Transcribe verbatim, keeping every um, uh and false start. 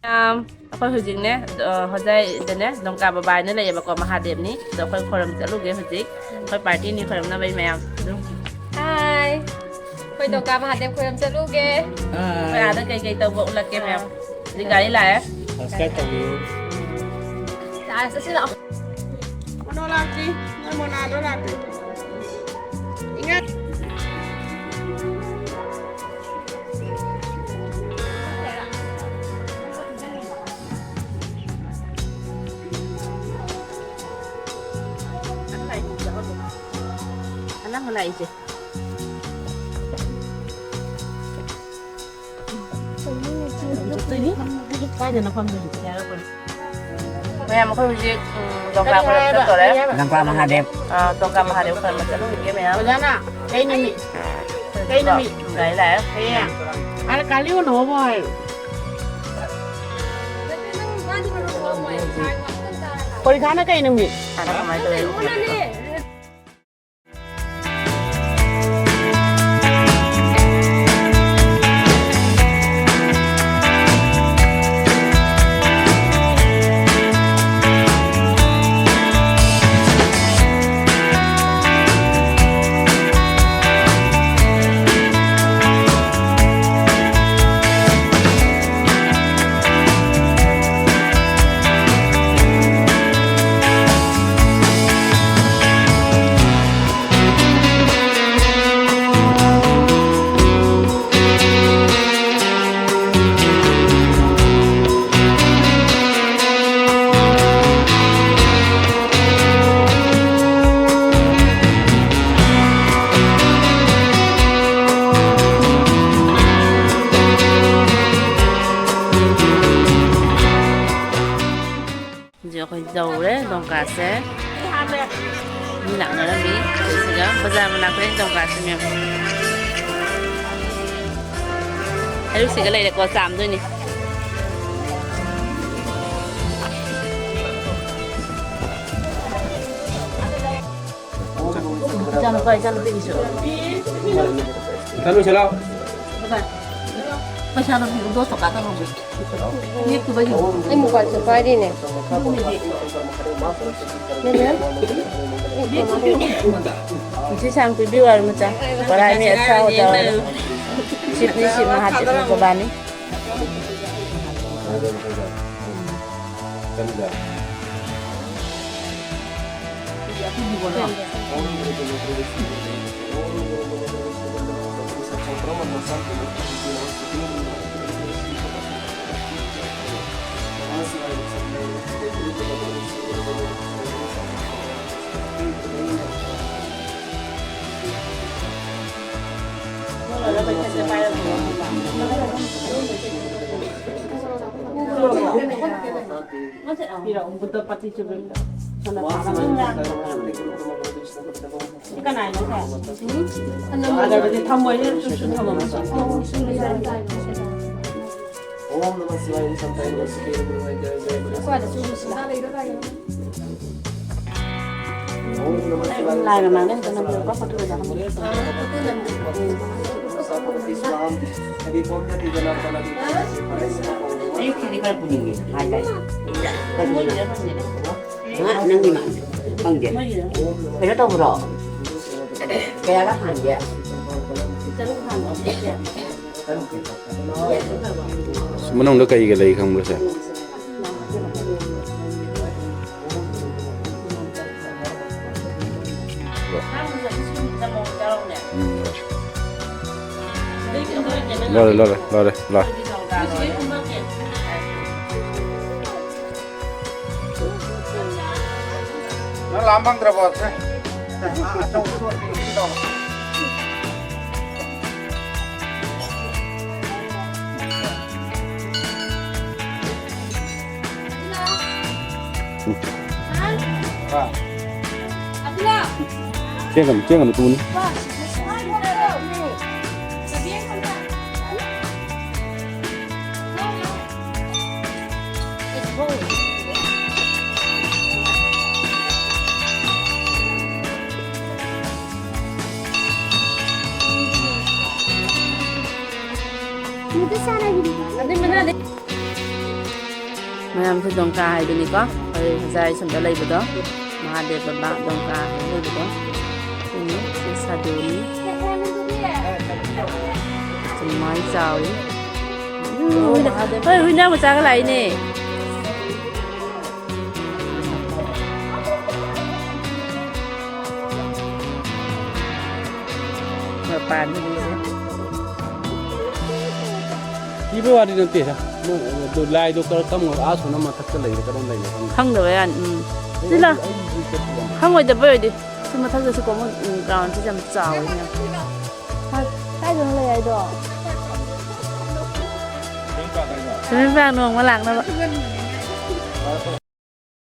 ꯃꯌꯥꯝ, ꯑꯩꯈꯣꯏ ꯍꯧꯖꯤꯛꯅꯦ, ꯑ, ꯍꯣꯖꯥꯏꯗꯅꯦ, ꯗꯣꯡꯀꯥ ꯕꯕꯥ ꯍꯥꯏꯅ ꯂꯩꯌꯦꯕꯀꯣ, ꯃꯍꯥꯗꯦꯕꯅꯤ꯫ ꯑꯗꯣ ꯑꯩꯈꯣꯏ ꯈꯣꯏꯔꯝ ꯆꯠꯂꯨꯒꯦ ꯍꯧꯖꯤꯛ꯫ ꯑꯩꯈꯣꯏ ꯄꯥꯔꯇꯤꯅꯤ ꯈꯣꯏꯔꯝꯅꯕ ꯃꯌꯥꯝ꯫ ꯑꯗꯨꯝ ꯍꯥꯏ꯫ ꯑꯩꯈꯣꯏ ꯗꯣꯡꯀꯥ ꯃꯍꯥꯗꯦꯕ ꯈꯣꯏꯔꯝ ꯆꯠꯂꯨꯒꯦ꯫ ꯑꯩꯈꯣꯏ ꯑꯥꯗ ꯀꯩꯀꯩ ꯇꯧꯕ ꯎꯠꯂꯛꯀꯦ ꯃꯌꯥꯝ꯫ ꯍꯧꯖꯤꯛ ꯒꯥꯔꯤ ꯂꯥꯛꯑꯦ꯫ ꯁꯕꯁꯀ꯭ꯔꯥꯏꯕ ꯇꯧꯕꯤꯌꯨ꯫ ꯆꯥꯔꯖ ꯆꯠꯁꯤ ꯂꯥꯛꯑꯣ꯫ ꯃꯣꯅꯣ ꯂꯥꯛꯇ꯭ꯔꯤ꯫ ꯅꯣꯏ ꯃꯣꯅꯥꯗꯣ ꯂꯥꯛꯇ꯭ꯔꯤ꯫ ꯏꯉꯥ꯫ ꯑꯅꯧꯕ ꯂꯥꯛꯏꯁꯦ꯫ ꯀꯥꯏꯗꯅꯣ ꯐꯝꯗꯣꯏꯁꯦ? ꯃꯌꯥꯝ, ꯑꯩꯈꯣꯏ ꯍꯧꯖꯤꯛ, ꯎꯝ, ꯗꯣꯡꯀꯥ ꯈꯣꯏꯔꯝ ꯆꯠꯇꯣꯔꯦ꯫ ꯂꯪꯀꯥ ꯃꯍꯥꯗꯦꯕ꯫ ꯑꯥ, ꯗꯣꯡꯀꯥ ꯃꯍꯥꯗꯦꯕ ꯈꯣꯏꯔꯝꯕ ꯆꯠꯂꯨꯈꯤꯒꯦ ꯃꯌꯥꯝ꯫ ꯑꯣꯖꯥꯅ ꯀꯩ ꯅꯨꯃꯤꯠ? ꯀꯩ ꯅꯨꯃꯤꯠ? ꯒꯥꯔꯤ ꯂꯥꯛꯑꯦ꯫ ꯍꯌꯦꯡ꯫ ꯑꯥꯗ ꯀꯥꯂꯤ ꯎꯅꯧꯕ ꯍꯥꯏ꯫ ꯄꯔꯤꯈꯥꯅ ꯀꯩ ꯅꯨꯃꯤꯠ? ꯑꯥꯗ ꯀꯃꯥꯏꯅ ꯇꯧꯔꯤꯅꯣ? ꯍꯧꯖꯤꯛ ꯑꯩꯈꯣꯏ ꯌꯧꯔꯦ ꯗꯣꯡꯀꯥꯁꯦ꯫ ꯃꯤ ꯂꯥꯛꯅꯔꯝꯃꯤ꯫ ꯁꯤꯒ ꯕꯖꯥꯔ ꯃꯅꯥꯛꯇ ꯗꯣꯡꯀꯥꯁꯦ ꯃꯌꯥꯝ꯫ ꯍꯩꯔꯨꯛꯁꯤꯒ ꯂꯩꯔꯦꯀꯣ, ꯆꯥꯝꯗꯣꯏꯅꯤ꯫ ꯏꯆꯥꯅꯨꯄꯥ, ꯏꯆꯥꯅꯨꯄꯤꯒꯤꯁꯨ꯫ ꯆꯠꯂꯨꯁꯤ ꯂꯥꯎ꯫ ꯄꯩꯁꯥꯗꯣ ꯗꯣꯁꯇꯣ ꯀꯥꯇ ꯂꯧꯒꯦ꯫ ꯑꯩ ꯃꯣꯕꯥꯏꯜꯁꯨ ꯄꯥꯏꯔꯤꯅꯦ꯫ ꯁꯤ ꯁꯥꯡ ꯄꯤꯕꯤꯌꯨ ꯍꯥꯏꯔꯣ ꯃꯆꯥ꯫ ꯀꯔꯥꯏ ꯃꯤ ꯑꯁꯥ ꯑꯣꯖꯥ ꯑꯣꯏꯔꯣ꯫ ꯁꯤꯞꯅꯤ ꯁꯤꯞ ꯃꯍꯥ ꯇꯤꯞꯅ ꯀꯕꯥꯅꯤ꯫ ꯀꯅꯥꯅꯣ? ꯑꯒꯔꯕꯇꯤ ꯊꯝꯃꯣꯏꯅꯦ, ꯆꯨꯁꯨ ꯊꯝꯃꯝꯃꯣ꯫ ꯁ꯭ꯋꯥꯏꯗ ꯆꯨꯔꯨꯁꯤꯔꯥ? ꯂꯥꯏ ꯃꯃꯥꯡꯗ ꯍꯦꯛꯇ ꯅꯝꯕꯤꯔꯣꯀꯣ, ꯐꯣꯇꯣꯗ ꯅꯝꯕꯤꯔꯣꯀꯣ꯫ ꯑꯌꯨꯛꯀꯤꯗꯤ ꯈꯔ ꯄꯨꯅꯤꯡꯉꯦ, ꯍꯥꯏ ꯇꯥꯏ꯫ ꯈꯔ ꯄꯨꯅꯤꯡꯉꯦ꯫ ꯉꯥ ꯅꯪꯒꯤ ꯃꯥꯟꯗꯦ꯫ ꯈꯪꯗꯦ꯫ ꯀꯩꯅꯣ ꯇꯧꯕ꯭ꯔꯣ? ꯀꯌꯥꯒ ꯍꯥꯟꯒꯦ? ꯃꯅꯨꯡꯗ ꯀꯩꯒ ꯂꯩ ꯈꯪꯕ꯭ꯔꯣ ꯁꯦ? ꯎꯝ꯫ ꯂꯣꯏꯔꯦ, ꯂꯣꯏꯔꯦ, ꯂꯣꯏꯔꯦ, ꯂꯣꯏꯔꯦ꯫ ꯅꯪ ꯂꯥꯝ ꯐꯪꯗ꯭ꯔꯕꯣ? ꯁꯦ꯫ ꯆꯦꯡꯒꯅꯨ, ꯆꯦꯡꯒꯅꯨ, ꯇꯨꯅꯤ꯫ ꯑꯗꯨ ꯃꯅꯥꯗꯤ ꯃꯌꯥꯝꯁꯦ ꯗꯣꯡꯀꯥ ꯍꯥꯏꯗꯨꯅꯤꯀꯣ, ꯑꯩꯈꯣꯏ ꯍꯣꯖꯥꯏ ꯁꯣꯝꯗ ꯂꯩꯕꯗꯣ, ꯃꯍꯥꯗꯦꯕ ꯕꯕꯥ ꯗꯣꯡꯀꯥ ꯍꯥꯏꯅ ꯂꯩꯕꯗꯣ꯫ ꯎꯝ, ꯁꯤ ꯁꯥꯗꯨꯅꯤ꯫ ꯁꯨꯃꯥꯏ ꯆꯥꯎꯔꯤ꯫ ꯎꯝ, ꯍꯣꯏ, ꯍꯨꯏꯅꯥꯎ ꯃꯆꯥꯒ ꯂꯥꯛꯏꯅꯦ꯫ ꯃꯄꯥꯟ ꯊꯣꯛꯏꯁꯦ꯫ ꯄꯤꯕ ꯋꯥꯗꯤ ꯅꯠꯇꯦꯗ꯫ ꯃꯣꯏ ꯑꯗꯨ ꯂꯥꯏꯗꯣ ꯀꯔ-, ꯀꯔꯝꯕ ꯑꯥ ꯁꯣꯝꯅ ꯃꯊꯛꯇ ꯂꯩꯔꯤꯗ ꯀꯔꯣꯝ ꯂꯩꯅꯣ ꯈꯪꯗꯦ꯫ ꯈꯪꯗꯕ ꯌꯥꯅꯤ, ꯎꯝ꯫ ꯑꯩ, ꯁꯤ ꯂꯥ-, ꯑꯩ, ꯑꯩ ꯆꯠꯄ ꯌꯥꯝ ꯈꯪꯉꯣꯏꯗꯕ ꯑꯣꯏꯔꯗꯤ꯫ ꯁꯤ ꯃꯊꯛꯇ ꯁꯤ ꯀꯣꯃꯟ, ꯎꯝ, ꯒ꯭ꯔꯥꯎꯟꯁꯤꯁꯨ ꯌꯥꯝ ꯆꯥꯎꯋꯤꯅꯦ꯫ ꯍꯣꯏ, ꯀꯥꯏꯗꯅꯣ ꯂꯩ ꯍꯥꯏꯗꯣ? ꯁꯤꯃꯦꯟ ꯄꯥꯔꯛ ꯅꯣꯡꯃ ꯂꯥꯛꯅꯕ꯫